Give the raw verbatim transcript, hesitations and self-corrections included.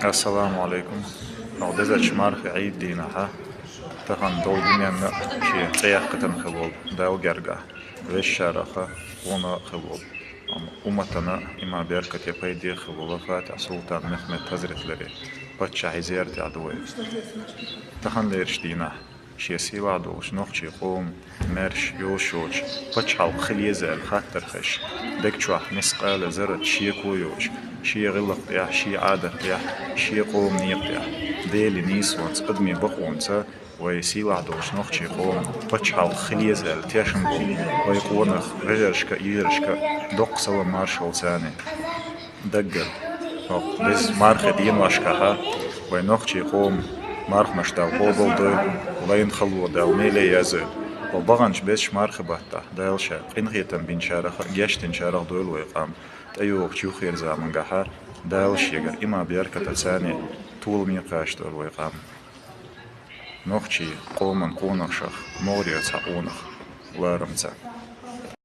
Ассаламу Ӏалайкум. Хьо дезача мархий Ӏийд дийнахьа, тахан долу дуьненна а шен цӀе яккхийтина хир волу Далла гергахь, вешшараха, вуна а хир волу, амма умматана а има беркате пайде а хир волу Фатихь Султан Мехмед хьазрат ларе паччахьий зертехь ду вай. Таханлерчу дийнахь шен сийлахь долчу нохчийн къоман маьрша йолуш йоцуш пачхьалкх хила еза аьлла хаттар хезаш, даг чохь мискъала заррат шеко йоцуш, шен гӀиллакх тӀехь, шен Ӏадат тӀехь, шен къоман некъа тӀехь, Делан нийсонца, адамийн бакъонца вай сийлахь долчу нохчийн къоман пачхьалкх хила еза аьлла тешна болу вай къонах вежаршка а, йижаршка а доккха салам маршалла царна. Даггара, хӀокху деза мархин деношкахьа вай нохчийн къоман марханаш Дала къобалдойла, лайна хало Дала меле яздойла. Хьо баханчу безачу мархин баттахь Дала Ша къинхетам бинчарах а, гечдинчарах а дойла вай къам. ТӀейогӀучу юххера замангахьа Дала Шегара има беркате царна а толамаш кхачадойла вай къам. Нохчийн къоман къонахашах могӀаре цхьа къонах ларамца.